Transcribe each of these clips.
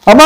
ಅಮ್ಮ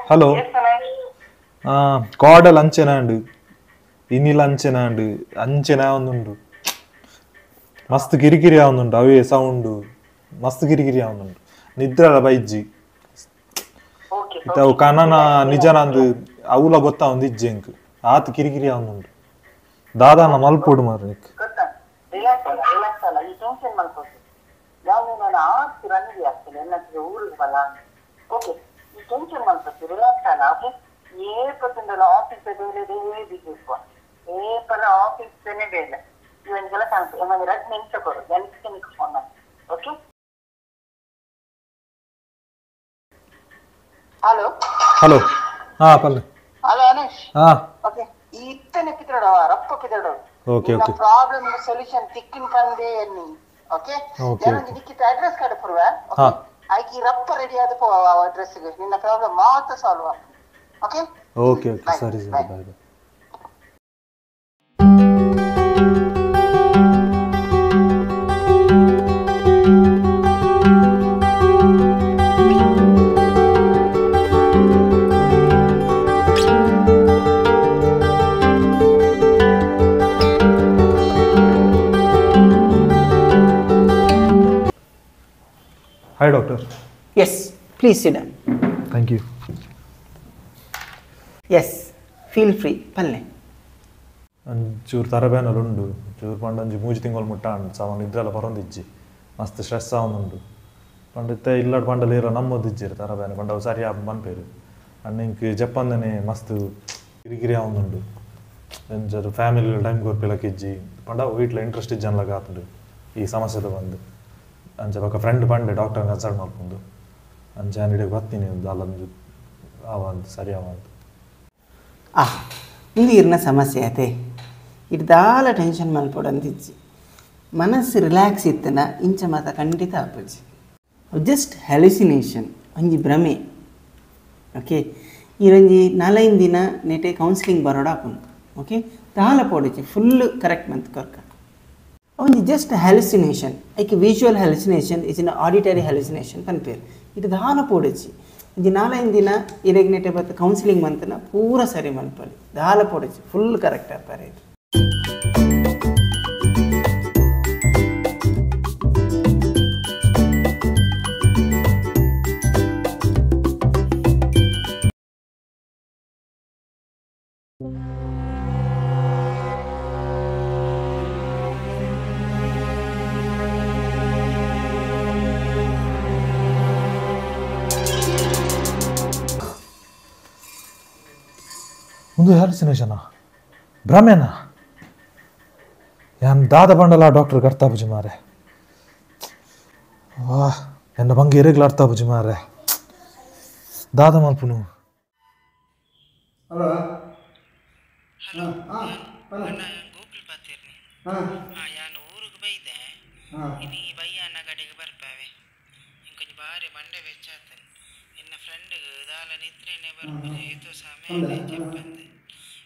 hello caudal ಅಂಚೆನಾಂಡು ಇನಿಲ್ ಅಂಚೆನಾಂಡು ಅಂಚೆನಾ ಒಂದುಂಡು ಮಸ್ತ್ ಕಿರಿಕಿರಿ ಆವೊಂದುಂಡು ಅವೇ ಸೌಂಡು ಮಸ್ತ್ ಕಿರಿಕಿರಿ ಆವೊಂದುಂಡು ನಿದ್ರಲ ಬೈಜ್ಜಿ ಇತ್ತ ಅವು ಕನನ ನಿಜನಂದು ಅವುಲ ಗೊತ್ತಾವೊಂದು ಇಜ್ಜಿ ಎಂಕ್ ಆತ್ ಕಿರಿಕಿರಿ ಆವೊಂದುಂಡು ದಾದಾನ ಮಲ್ಪೊಡು ಮಾರ್ರೆ. ಟೆನ್ಷನ್ ಮಲ್ಪೊಚ್ಚಿ ರಿಲ್ಯಾಕ್ಸ್ ಅಲ್ಲ ಓಕೆ ಏಪತ್ತುಂಡಲ ಆಫೀಸ್ ಬೇಲೆ ಬಿಸಿ ಇಪ್ಪ ಏಪಲ ಆಫೀಸ್ ಬೇಲೆ ಇವಂಗೆಲ್ಲ ಕಾಣ್ತದೆ ಒಂದೊಂದು 2 ನಿಮಿಷ ಕೊಡು ಎಂಟಕ್ಕೆ ಫೋನ್ ಮಾಡಿ ಓಕೆ. ಹಲೋ ಹಲೋ ಹಾ ಪಲ್ಲೆ ಹಲೋ ಅನೇಶ್ ಹಾ ಓಕೆ ಇತ್ತನೆ ಪಿತರಡ ರಪ್ಪ ಪಿತರಡ ಓಕೆ ಓಕೆ ಪ್ರಾಬ್ಲಮ್ ಸೊಲ್ಯೂಷನ್ ತಿಕ್ಕಿನ ಪಂದೆ ಎನ್ನಿ ಓಕೆ ನಾನು ನಿಕ್ಕಿತ ಅಡ್ರೆಸ್ ಕಾರ್ಡ್ ಕೊಡುವ ಓಕೆ ಐಕಿ ರಪ್ಪ ರೆಡಿ ಆದ ಪೋ ಅಡ್ರೆಸ್ ಗೆ ನಿನ್ನ ಪ್ರಾಬ್ಲಮ್ ಮಾತ್ರ ಸಾಲ್ವ್ ಆಗ್ತದೆ ಓಕೆ ಓಕೆ ಓಕೆ ಸರಿ ಸರಿ bye bye. Hi doctor. Yes, please sit down. Thank you. Yes, feel free. Palle. ಅಂಚೂರು ತರಬೇನಲ್ ಉಂಡು ಚೂರು ಪಂಡ ಒಂಜಿ ಮೂಜಿ ತಿಂಗಳು ಮುಟ್ಟ ಅಂಡು ಸಾಮಾನ್ಯ ನಿದ್ರೆಲ್ಲ ಬರೋಂದಿಜ್ಜಿ ಮಸ್ತ್ ಸ್ಟ್ರೆಸ್ ಆವೊಂದುಂಡು ಪಂಡ ಇತ್ತೆ ಇಲ್ಲಡ್ ಪಂಡಲ ಏರ ನಮ್ಮದಿಜ್ಜಿರು ತರಬೇನೆ ಪಂಡ ಅವು ಸರಿ ಆಪ್ ಮನ್ಪೇರು ಅಂಡ್ ಇಂಕ್ ಜಪ್ಪಂದನೆ ಮಸ್ತ್ ಕಿರಿಕಿರಿ ಆವೊಂದುಂಡು ಎಂಚ ಫ್ಯಾಮಿಲಿ ಟೈಮ್ ಕೊರ್ಪಿಲಕ್ ಇಜ್ಜಿ ಪಂಡ ವೀಟ್ಲ ಇಂಟ್ರೆಸ್ಟ್ ಇಜ್ಜನ್ಲಕ ಆತುಂಡು ಈ ಸಮಸ್ಯೆದ ಬಂದು ಅಂಚ ಬೊಕ ಫ್ರೆಂಡ್ ಪಂಡೆ ಡಾಕ್ಟರ್ ಕನ್ಸಲ್ಟ್ ಮಲ್ಪೊಂದು ಅಂಚ ಯಾನ್ ಇಡೆಗ್ ಬತ್ತೀನಿ ದಾಲ ಆವಂತ ಸರಿ ಆವಂತ. ಆ ಇಂದು ಇರ್ನ ಸಮಸ್ಯೆ ಆತೆ ಇಡ್ದಾಲ ಟೆನ್ಷನ್ ಮಲ್ಪೊಡಂತಿಜ್ಜಿ ಮನಸ್ಸು ರಿಲ್ಯಾಕ್ಸ್ ಇತ್ತನ ಇಂಚ ಮಾತ ಖಂಡಿತ ಆಪುಜಿ ಜಸ್ಟ್ ಹ್ಯಾಲುಸಿನೇಷನ್ ಒಂಜಿ ಭ್ರಮೆ ಓಕೆ ಈರೊಂಜಿ ನಾಲೈದು ದಿನ ನೆಟೆ ಕೌನ್ಸಿಲಿಂಗ್ ಬರೋಡ ಆಪುಂಡು ಓಕೆ ದಾಲ ಪೋಡುಜಿ ಫುಲ್ ಕರೆಕ್ಟ್ ಮಂತ್ ಕೊರ್ಕ ಒಂಜಿ ಜಸ್ಟ್ ಹ್ಯಾಲುಸಿನೇಷನ್ ಐಕೆ ವಿಜುವಲ್ ಹ್ಯಾಲುಸಿನೇಷನ್ ಇಜಿನ ಆಡಿಟರಿ ಹ್ಯಾಲುಸಿನೇಷನ್ ಪನ್ಪೇರು ಇದು ದಾಲ ಪೋಡುಜಿ ಒಂಜಿ ನಾಲೈದು ದಿನ ಇರೆಗ್ ನೆಟೆ ಬತ್ತ ಕೌನ್ಸಿಲಿಂಗ್ ಮಂತನ ಪೂರ ಸರಿ ಮನ್ಪಲಿ ದಾಲ ಪೋಡುಜಿ ಫುಲ್ ಕರೆಕ್ಟ್ ಆಪಾರೆ ಇದು. ಒಂದು ಹ್ಯಾಲುಸಿನೇಷನಾ ಭ್ರಮೆನಾ ಯಾನ್ ದಾದ ಬಂಡಲ ಡಾಕ್ಟರ್ ಅರ್ಥ ಬುಜಿ ಮಾರೆ ವಾ ಎನ್ನ ಬಂಗ ಎರೆಗ್ಲ ಅರ್ಥ ಬುಜಿ ಮಾರೆ ದಾದ ಮಲ್ಪುನು. ಹಲೋ ಹಲೋ Google ಪಾತಿರ್ನಿ ಯಾನು ಊರಿಗೆ ಬೈದೆ ಇನಿ ಬಯ್ಯ ಕಡೆಗೆ ಬರ್ಪಾವೆ ಇಂಕೊಂಚ ಬಾರಿ ಮಂಡೆ ವೆಚ್ಚಾತನೆ ಎನ್ನ ಫ್ರೆಂಡ್ ದಾಲ ನಿದ್ರೆನೆ ಬರ್ಪುಜಿ ಏತೋ ಸಮಯ ಚೆಪ್ಪಂದೆ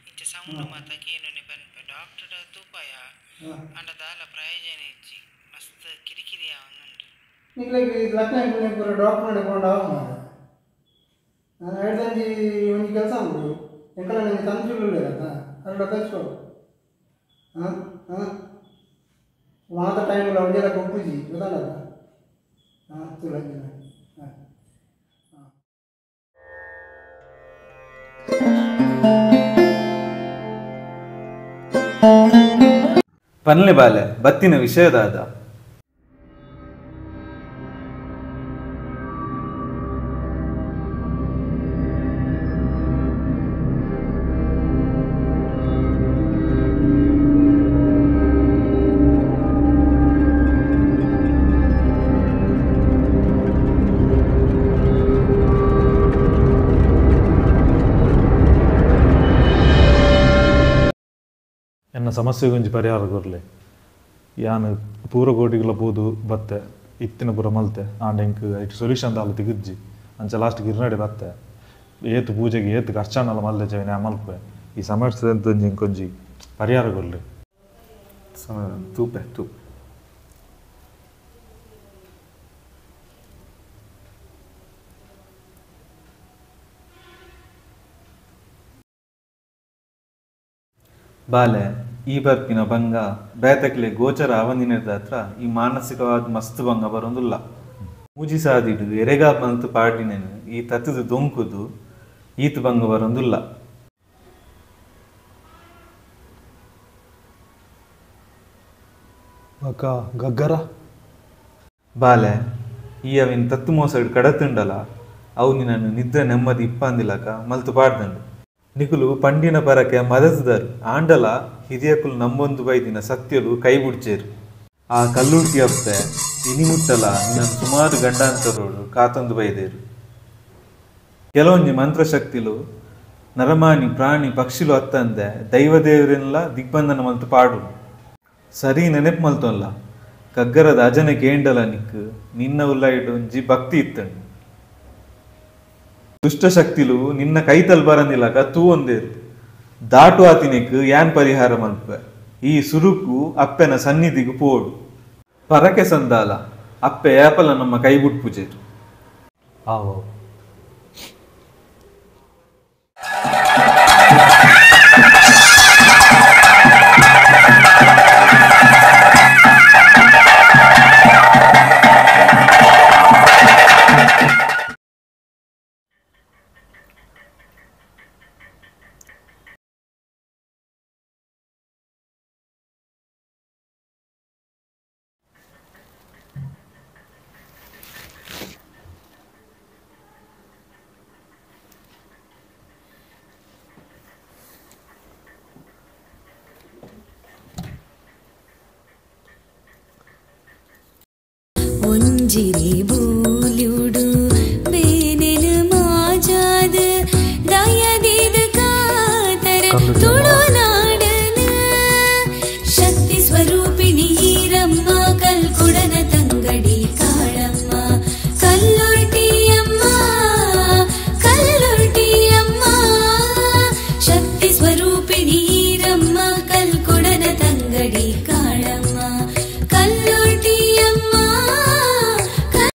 ಇಂಚ ಸೌಂಡ್ ಮಾತ ಕೇನುನೆ ಪನ್ಪೆ ಡಾಕ್ಟರ್ ತೂಪಾಯ ಅಂಡ ದಾಲ ಪ್ರಯೋಜನ ಇಜ್ಜಿ ಮಸ್ತ್ ಕಿರಿಕಿರಿ ಆವೊಂದುಂಡು. ನಿಕ್ಲೆಗ್ ಲಗ್ನ ಪೂರ ಡಾಕ್ಟರ್ ಕೊಂಡು ಆವ ಎಡ್ದಂಜಿ ಒಂಜಿ ಕೆಲಸ ಉಂಟು ಎಂಕಲ ನಂಗೆ ತಂಜುಲು ಅಲ್ಲ ತರಿಸೋ ಹಾಂ ಹಾಂ ಮಾತ ಟೈಮ್ ಒಂಜೆಲ್ಲ ಕೊಪ್ಪುಜಿ ಗೊತ್ತಲ್ಲ ಹಾಂ ತುಲಂಜಿ ಹಾಂ ಪನ್ಲೆ ಬಾಲೆ ಬತ್ತಿನ ವಿಷಯದಾದ ಎನ್ನ ಸಮಸ್ಯೆಗೊಂಜಿ ಪರಿಹಾರ ಕೊರ್ಲೆ ಯಾನ್ ಪೂರ ಕೋಟಿಗಳ ಪೋದು ಬತ್ತೆ ಇತ್ತಿನ ಪೂರ ಮಲ್ತೆ ಆಂಡ ಎಂಕ್ ಐಟ್ ಸೊಲ್ಯೂಷನ್ ದಾಲ ತಿಗುಜ್ಜಿ ಅಂಚ ಲಾಸ್ಟ್ ಗಿರ್ನಡೆ ಬತ್ತೆ ಏತು ಪೂಜೆಗೆ ಏತು ಖರ್ಚಾನಲ್ಲ ಮಲ್ಲೆ ಜವನೆ ಮಲ್ಪೆ ಈ ಸಮಸ್ಯೆ ಎಂಕೊಂಜಿ ಪರಿಹಾರ ಕೊರ್ಲೆ. ತೂಪೆ ತೂಪೆ ಬಾಲೆ ಈ ಬರ್ಪಿನ ಭಂಗ ಬೇತಕ್ಲೆ ಗೋಚರ ಅವಂದಿನದ ಹತ್ರ ಈ ಮಾನಸಿಕವಾದ ಮಸ್ತ್ ಭಂಗ ಬರೋದಿಲ್ಲ. ಮೂಜಿ ಸಾದಿಡು ಎರೆಗಾ ಬಂತು ಪಾಡಿನೇನು ಈ ತತ್ತದ ದೊಂಕುದು ಈತ ಭಂಗ ಬರೋದಿಲ್ಲ. ಗಗ್ಗರ ಬಾಲೆ ಈ ಅವಿನ ತತ್ತು ಮೋಸಡ್ ಕಡತುಂಡಲ ಅವು ನಿನ್ನನ್ನು ನಿದ್ರೆ ನೆಮ್ಮದಿ ಇಪ್ಪಂದಿಲ್ಲಕ ಮಲ್ತು ಪಾಡ್ದಂಡು. ನಿಕುಲು ಪಂಡಿನ ಪರಕೆ ಮದತುದರು ಆಂಡಲ ಹಿರಿಯಕುಲು ನಂಬೊಂದು ಬೈದಿನ ಸತ್ಯಲು ಕೈ ಬುಡ್ಚೇರು. ಆ ಕಲ್ಲುರ್ಟಿ ಅಪ್ಪೆ ಇನಿಮುಟ್ಟಲ ನಿನ್ನ ಸುಮಾರು ಗಂಡಾಂತರೋಡು ಕಾತೊಂದು ಬೈದೇರು. ಕೆಲವೊಂಜಿ ಮಂತ್ರಶಕ್ತಿಲು ನರಮಾನಿ ಪ್ರಾಣಿ ಪಕ್ಷಿಲು ಅತ್ತಂದೆ ದೈವದೇವರೆಲ್ಲ ದಿಗ್ಬಂಧನ ಮಲ್ತು ಪಾಡು. ಸರಿ ನೆನಪು ಮಲ್ತೊಲ್ಲ ಕಗ್ಗರದ ಅಜನೆ ಕೇಂಡಲ ನಿಕ್ಕು ನಿನ್ನ ಉಲ್ಲಾಯಿಡೊಂಜಿ ಭಕ್ತಿ ಇತ್ತಂಡು. ದುಷ್ಟಶಕ್ತಿಲು ನಿನ್ನ ಕೈತಲ್ ಬರಂದಿಲ್ಲಕ ತೂ ಒಂದೇರು ದಾಟು ಆತಿನಿಕ್ ಯಾನ್ ಪರಿಹಾರ ಮಲ್ಪೆ ಈ ಸುರುಕು ಅಪ್ಪೆನ ಸನ್ನಿಧಿಗೂ ಪೋಡು ಪರಕೆ ಸಂದಾಲ ಅಪ್ಪೆ ಏಪಲ ನಮ್ಮ ಕೈ ಬುಟ್ಪುಜೇರು. ಆವೋ ಒಂಜಿರಿ.